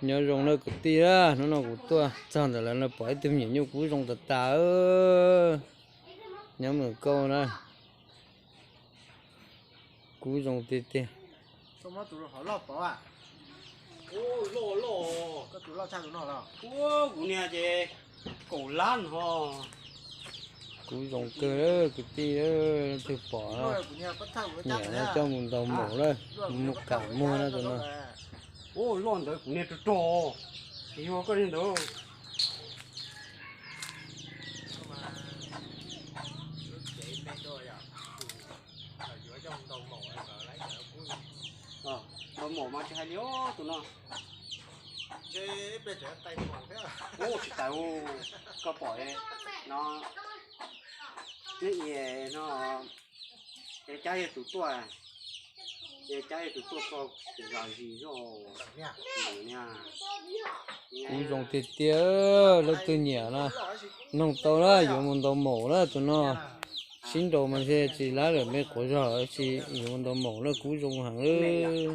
Nyob zoo na kwv tij na, hnub no kuv tuaj txog ntawm lawv no pom ib tug me nyuam nyuj kub zoo tas tas. Nyob mus kauj na, kub zoo tiag tiag. Kuv niag ces kaum lab no. Kub zoo kawg kwv tij, leej twg pom no nyiam no coj mus ntaus maum lawm, mus kam muag na tus no. Ua loj ntawd kuv niag rog rog, yog koj li ntawd. Ntaus maum mas tsis hais li os tus no. Ub, tsis tau, koj pom no, neb es no, es cab yog tus tuaj, es cab yog tus tuaj txog kuv zos zis zoj. Kub zoo tiag tiag, leej twg nyiam na, noog tau na, yuav mus ntaus maum na tus no. Sib nraus mas ntshe tsis lab lawm me quav zog, tab sis yuav mus ntaus maum na, kub zoo heev.